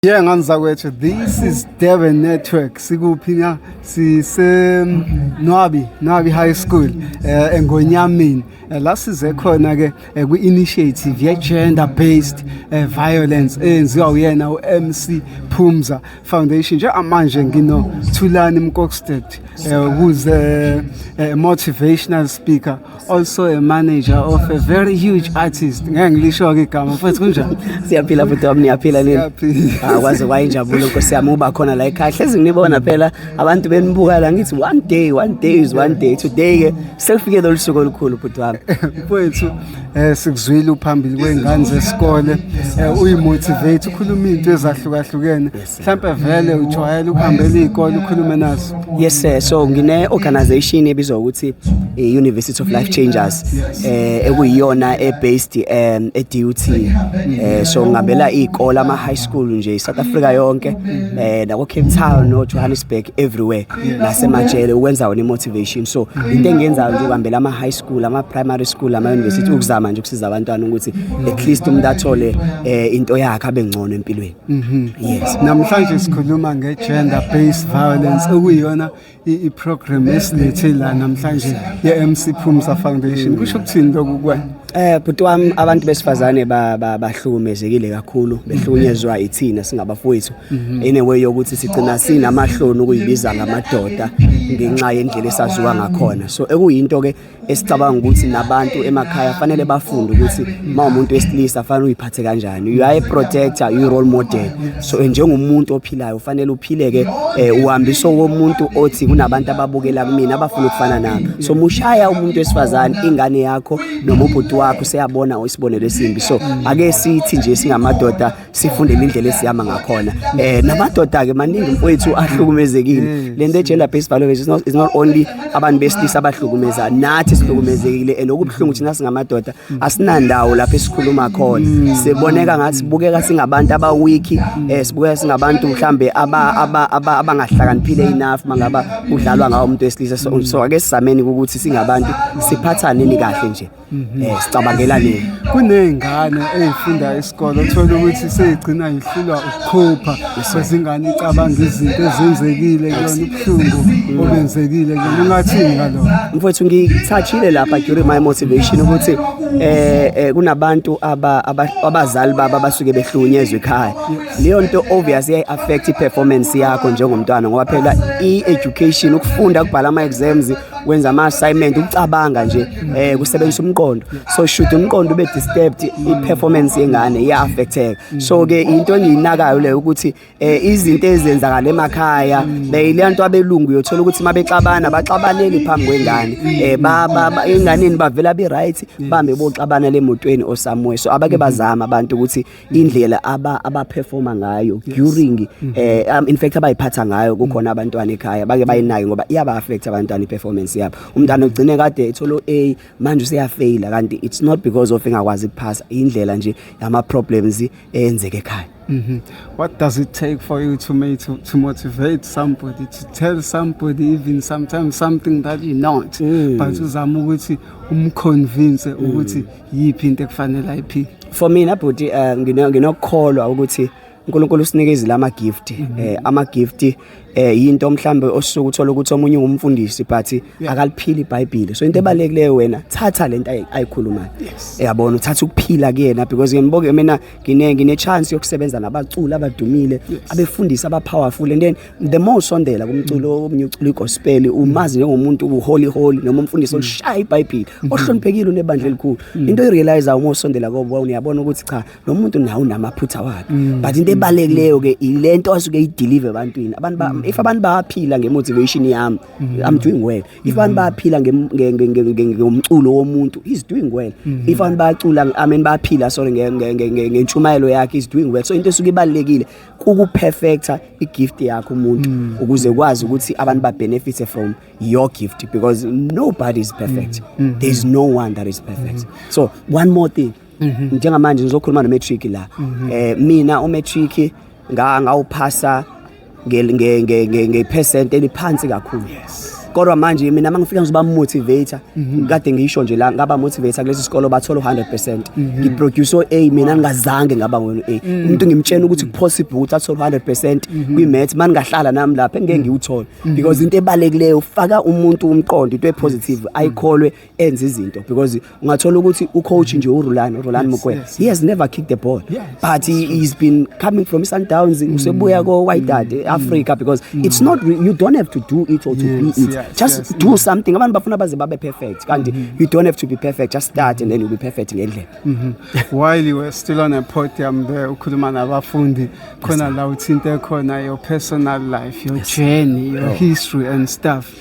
Yeah, ngane zakwethu, this is Durban Network. Sikuphi na? Sise Nwabi High School eNgonyameni. La size khona ke kwi-initiative ye gender based violence eyenziwa uyena u-MC Phumza Foundation. Njengamanje ngino Thulani Mkokstad, who's a motivational speaker, also a manager of a very huge artist. Ngeke ngilisho ke igama mfethu, kunjani? Siyaphila futhi wami, niyaphila nini? Siyaphila. Ah, kwaze kwayinjabulo nkosi yami uba khona la ekhaya. Hlezi nginibona phela abantu benibuka la, ngithi one day, one day is one day. Today ke sekufike lolu suku olukhulu, bhuti wami. Mfowethu, sikuzwile uphambili kwey'ngane zesikole, uyimotivate, ukhuluma into ezahlukahlukene. Mhlampe vele ujwayele ukuhambela iy'kole ukhulume nazo? Yes sir, so ngine organization ebizwa ukuthi i-University of Life Changers, ekuyiyona e-based e-DUT. So ngihambela izikole, ama high school nje South Africa yonke, nako Cape Town no Johannesburg, everywhere, nasemajele ukwenza wona motivation. So into engiyenzayo nje ukuhambela ama high school, ama primary school, ama university, ukuzama nje ukusiza abantwana ukuthi at least umuntu athole into yakhe, abe ngcono empilweni. Yes. Namhlanje sikhuluma nge-gender based violence, okuyiyona i-program esilethe la namhlanje ye-MC Phumza Foundation. Kusho ukuthini lokhu kuwena? Bhuti wami, abantu besifazane bahlukumezekile kakhulu, behlukunyezwa ithina singabafowethu in a way yokuthi sigcina sinamahloni ukuyibiza ngamadoda ngenxa yendlela esaziwa ngakhona. So ekuyinto ke esicabanga ukuthi nabantu emakhaya fanele bafunde ukuthi uma umuntu wesilisa fanele uyiphathe kanjani. You are a protector, you role model. So njengomuntu ophilayo fanele uphile ke, uhambise womuntu othi kunabantu ababukela kumina abafuna ukufana nami. So mushaya umuntu wesifazane, ingane yakho noma ubhuti wakho seyabona isibonelo esimbi. So ake sithi nje singamadoda sifunde indlela esihamba ngakhona. Namadoda ke maningi mfowethu ahlukumezekile. Le nto gender based violence is not only abantu besilisa abahlukumeza, nathi sihlukumezekile, and okubuhlungu thina singamadoda asinandawo lapho esikhuluma khona. Siboneka ngathi sibukeka singabantu abaweak, sibukeka singabantu mhlambe abangahlakaniphile enough mangaba udlalwa ngawo umuntu wesilisa. So ake sizameni ukuthi singabantu siphathaneni kahle nje, sicabangelaneni. Kuney'ngane ey'funda isikole, uthola ukuthi seyigcina yihlulwa ukukhupha because ingane icabanga izinto ezenzekile kuyona, ubuhlungu obenzekile kuyona. Ungathini ngalokho? Mfowethu, ngithathile lapha during my motivation ukuthi kunabantu abazali babo abasuke behlukunyezwa ekhaya. Leyo nto obvious iyayi-affect i-performance yakho njengomntwana, ngoba phela i-education, ukufunda, ukubhala ama-exams, wenza ama-assignment, ukucabanga nje, kusebenzisa umqondo. So should umqondo ube disturbed, i-performance yengane iya-affecteka. So ke into engiyinakayo leyo ukuthi izinto ezenzakala emakhaya beyile nto abelungu, uyothola ukuthi mabexabana baxabaneli phambi kwengane, enganeni bavela be right, bambe boxabana lemotweni or somewhere. So abake bazama abantu ukuthi indlela abaperforma ngayo during in fact abayiphatha ngayo kukhona abantwana ekhaya, bake bayinake ngoba iyaba affect abantwana iperformance yabo. Umntwana ugcine kade ethola A, manje useyafaila, kanti it's not because of engakwazi ukuphasa, indlela nje yama problems eyenzeka ekhaya. What does it take for you to motivate somebody, to tell somebody even sometimes something that you're not, but uzama ukuthi umconvince ukuthi yiphi into ekufanele ayiphile? For mina bhuti, nginokukholwa ukuthi uNkulunkulu usinikezile ama gift. Ama gift into mhlambe osuku uthola ukuthi omunye ungumfundisi but akaliphili iBhayibheli. So into ebalulekileyo, wena thatha lento ayikhulumayo, uyabona, uthatha ukuphila kuyena, because ngimboke mina ngine chance yokusebenza nabaculi abadumile, abefundisi aba powerful, and then the more usondela kumculo omunye, ucula igospel, umazi njengomuntu uholy holy noma umfundisi olishaya iBhayibheli, ohloniphekile, unebandla elikhulu. Into oyirealize uma usondela kubo, uyabona ukuthi cha, lo muntu nawo unamaphutha wakhe, but into ebalulekileyo ke ilento asuke eyideliver ebantwini. Abantu if abantu bayaphila ngemotivation yami, I'm doing well. If abantu bayaphila ngomculo womuntu, he's doing well. If abantu bayacula, I mean bayaphila, sorry, ngentshumayelo yakhe, he's doing well. So into esuke ibalulekile kukuperfecta igift yakho umuntu ukuze kwazi ukuthi abantu ba benefit from your gift, because nobody is perfect. There is no one that is perfect. So one more thing, njengamanje ngizokhuluma no-matric la. Mina umatric ngawuphasa nge percent eliphansi kakhulu. Kodwa manje mina mangifika ngizoba motivator, kade ngisho nje la, ngaba motivator kulesi sikolo, bathola 100%. Ngiproduce o A, mina ngingazange ngaba ngona A. Umuntu ngimtshela ukuthi possible ukuthi athole 100% kwi maths, maningahlala nami lapha engeke ngiwuthole, because into ebalulekileyo ufaka umuntu umqondo into epositive, ayikholwe, enze izinto, because ungathola ukuthi ucoach nje uRulani Mokwena, he has never kicked the ball, but he's been coming from Sundowns, usebuya ko Wydad Africa, because it's not you don't have to do it or to be it. Just do something. Abantu bafuna baze babe perfect, kanti you don't have to be perfect. Just start and then you'll be perfect ngendlela. While you were still on a podium there ukhuluma nabafundi khona la, uthinte khona your personal life, your journey, your history and stuff.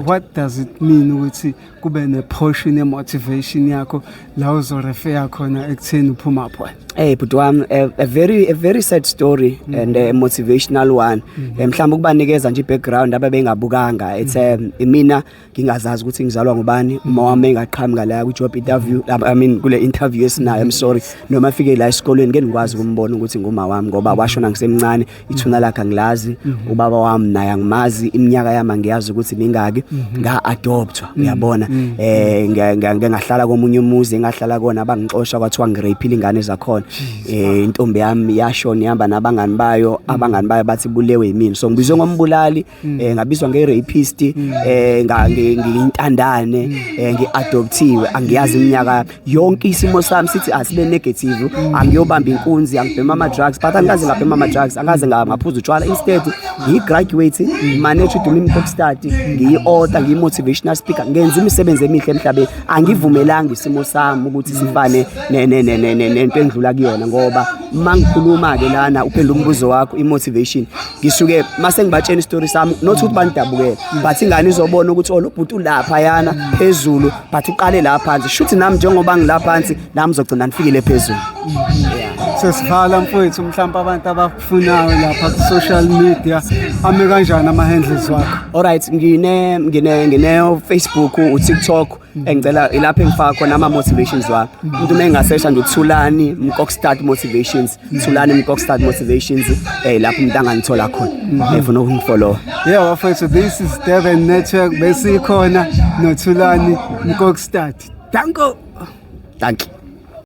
What does it mean ukuthi kube ne-portion ye-motivation yakho la uzorefera khona ekutheni uphuma phona? Hey bhuti wami, a very sad story and a motivational one. Mhlawumbe ukubanikeza nje background ababengabukanga. It's mina ngingazazi ukuthi ngizalwa ngubani. Uma wami engaqhamuka la ku job interview, I mean kule interview esinayo, I'm sorry. Noma afike la esikolweni ke ngikwazi ukumbona ukuthi nguma wami, ngoba washona ngisemncane, ithuna lakhe angilazi, ubaba wami naye angimazi, iminyaka yami angiyazi ukuthi mingaki, nga adoptwa, uyabona. Ngahlala komunye umuzi, engahlala kona bangixosha, kwathiwa ngirape ingane zakhona. Intombi yami yashona ihamba nabangani bayo, abangani bayo bathi bulewe yimina, so ngibizwe ngombulali, ngabizwa nge-rapist, ngiyintandane, ngi-adoptiwe, angiyazi iminyaka yonke. Isimo sami sithi asibe negative, angiyobamba inkunzi, angibhema ama-drugs, but angikaze ngabhema ama-drugs, angaze ngaphuza utshwala. Instead ngiyi-graduate, manage uDumi Mkokstad, ngiyi-author, ngiyi-motivational speaker, ngenza imisebenzi emihle emhlabeni. Angivumelanga isimo sami ukuthi sifane nento engidlula kuyona, ngoba uma ngikhuluma-ke lana, uphendula umbuzo wakho, i-motivation ngisuke mase ngibatshena isitori sami, not ukuthi banidabukele, but ingane izobona ukuthi oh, lo bhuti ulapha yana phezulu, but uqale la phansi, shuthi nami njengoba ngila phansi, nami ngizogcina nifikile phezulu. Sesivala mfowethu, mhlawumbe abantu abakufunayo lapha ku-social media, ame kanjani ama-handles wakho? Alright, ngine Facebook, uTikTok, engicela ilapho engifaka khona ama motivations wami. Umuntu uma engasesha nje uThulani Mkokstad motivations, Thulani Mkokstad motivations, lapho umuntu angangithola khona efuna ukungifollow. Yeah bafowethu, this is Durban Network, besikhona noThulani Mkokstad. Danko. Thank you.